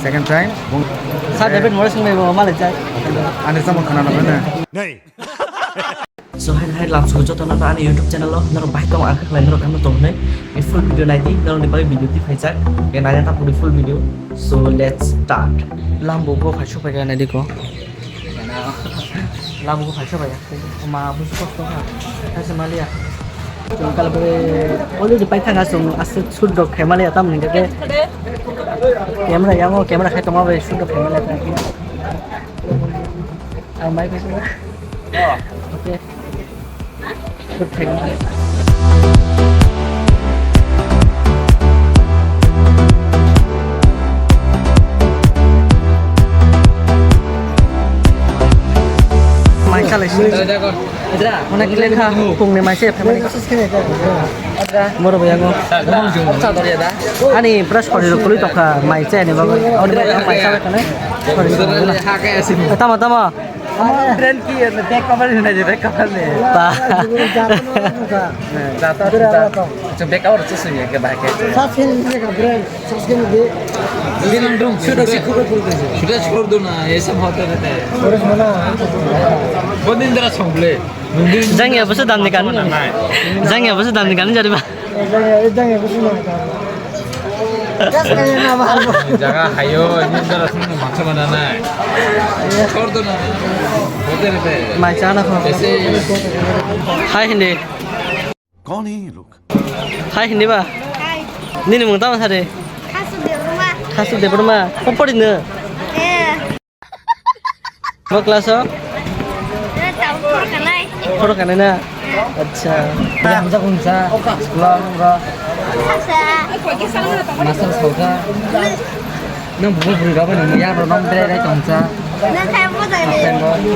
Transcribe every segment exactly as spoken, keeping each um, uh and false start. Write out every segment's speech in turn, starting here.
Second time. Sir David Morrison bai bo malai jai. Ani sama khana na bana. So hai hai lam su joto no ani YouTube channel o norok bai tong ang khlai norok kamo tong nai. Full video nai di norok ni bai video ti phai jak. Ke nai ta puri full video. So let's start. Lam bo bo phai su phai ga nai di ko. Lam bo phai su phai ga. Ma bo su ko ha. Hai se maliya. Chwng kal bre already pai thanga chwng aswk shoot rok khaimani atam hwnkhe khe camera yango camera khai tongma bai shoot rok khaimani atam. Ang mai khai tongma. Okay. Shoot khaimani. Mai salai si. Onek lekha pungni mai se phaimani. Moro bai yango. Ani pura sori rok kwlwi tongkha mai se ani bagwi. Oni bai mai sabai khane. Tamo tamo. Brand ki back cover hwnai je back cover ni. Ba. Jata jata. Back cover se sini ke bahai ke. Sa sini je ka brand. Sudah sikul dulu. Sudah sikul dulu na, ya sama hotel teh. Bodin dara songble. Jangya bwsa damni kan. Jangya bwsa damni kan jadi ba. Jangya, jangya bwsa damni kan. Jaga hayo, ini dara sini maksa mana na. Sikul dulu na. Hotel teh. Mai chana kho. Hai hindi. कौन है ये लोग? Hai hindi ba? Hai. Nini mung tamo sari? Khasu Debbarma. Khasu Debbarma. Ko pori no? Eh. Ko class o? Eh, tamo poro kanai. Poro kanai na? Acha. Hamsa kunsa. School o nung ro. Sasa. Master sausa. Nang bubu bwrwi rok bai nang yak rok nang berai rai tongsa. Nang khe mojang ni,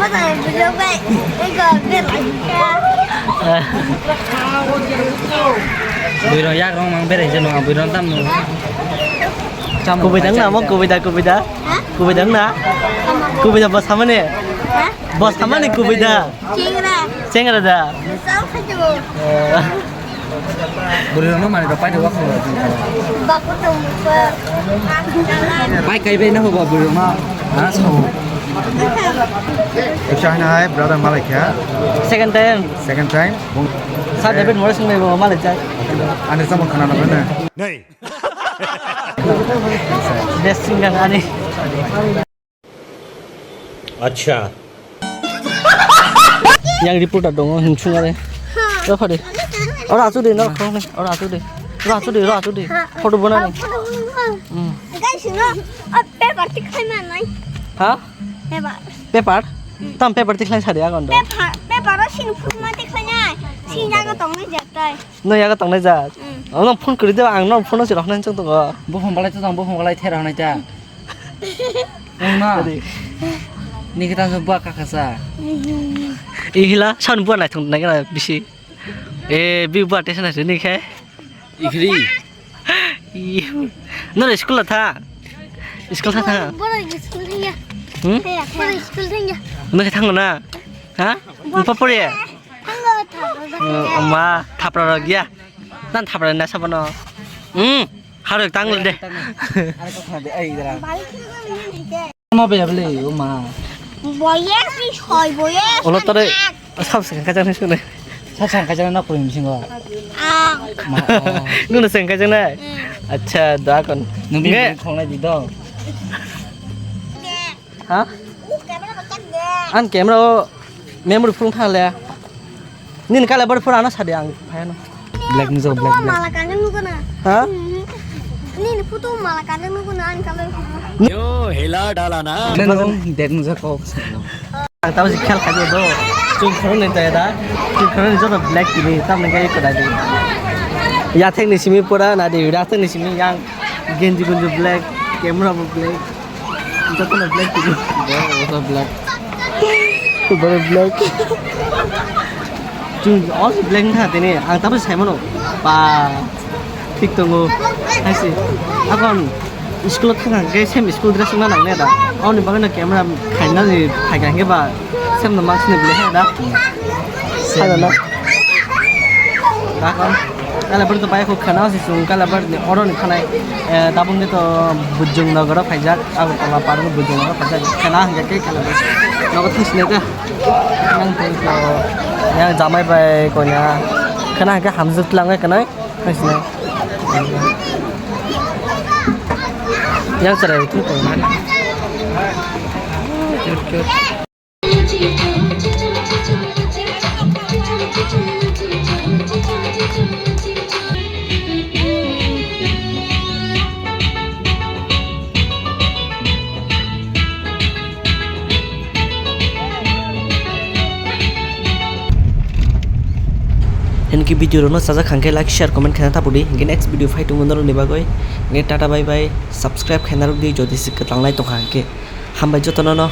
mojang ni bwrwi rok bai ego berai kha. Bwrwi rok yak rok nang berai je nang bwrwi rok tam nang. Kubui dang na mo kubui da kubui da. Ha? Kubui dang na? Tama. Kubui da bwsa mani. Ha? Bwsa mani kubui da. Chengra. Chengra da. Sao khajo. Eh. Bwrwi rokno manwi rok paida wakhwlwi rok. Bakho tongmukha. Bai kai bai na hoba bwrwi rokno. Ha sao. Eksa hina hai brother malai kha. Second time. Second time. Sir David Morrison bai bo malai jak. Ani sama khana na bana. Best singer ani. Acha. Yang reporter dong, hinsung are. Ro phari. Ora achu de, no khong ne. Ora achu de. Ro achu de, ro achu de. Photo bona ni. Hmm. Guys, no. A paper tik khai man nai. Ha? Paper. Paper? Hmm. Tam paper tik khai sari agon do. Paper, paper o sin phuk ma tik khai nai. Sin jaga tong nai jak tai. No yaga tong nai jak. Hmm. Ang no phone kri de, ang no phone si rok nai chong tongo. Bo phone balai to tong, bo phone balai thera nai ta. Wngma. Adi. Ni kita so bua kakasa. Ihila san bua nai thong nai kana bisi. E bi bua te sana ni khe. Ikhri. No school tha. School tha tha. Bora school thengya. Hmm? Bora school thengya. No khe thang na. Ha? Upa pore. Thang tha. Ma thapra rok ya. Nan thapra na sabano. Hmm. Harok tang de. Are ko khna de ai dara. Ma be able o ma. Boye si hoi boye. Olo tare sab se kajang ni sune. Sab se kajang na puri misingo. Ah. Ma. Nuna se kajang na. Hmm. Acha da kon. Nung bi khong na di do. Ha? An camera o memory phone thang le. Nini kala bari phone ano sadi ang phayano. Black ni jo black black. Mala kanjang nukuna. Ha? Nini photo mala kanjang nukuna an kala. Yo hela dala na. Nang dek nujak kok. Ang tamo si khel khajo do. Chung khoro ni ta da. Chung khoro ni joto black tini tamni gai ko da di. Ya thek ni simi pura na di, ya thek ni simi yang genji gunju black, camera bo black. Jotono black tini. Boro black. Boro black. Chwng all black wngkha tini. Ang tabuk sai mano. Ba, thik tongo. Hai se. Akon school thang khe same school dress wngna nang nai da. Oni bagwi no camera khaina ni phai kha khe ba same no mask ni bwlai kha da. Sai da na. Akon. Kalabar to pai khuk khana si sung kalabar ni oro ni khanai, eh, tabung de to Bujung Nogoro phaijak, Agartala parung Bujung Nogoro phaijak, khana hingke ke kalabar nogo thai sinai ta. Nang tong to yang jamai bai koina khana hingke hamjwk tlang kanai thai sinai. Yang cherai tu koina. Cute, cute. Hinki video rokno sajak khankhe like, share, comment khaina tapudi. Hinki next video phai tongo norokni bagwi. Hinki tata bye bye. Subscribe khaina rwdi jodi se kwtlangnai tongkha hinki. Hambai jotono no.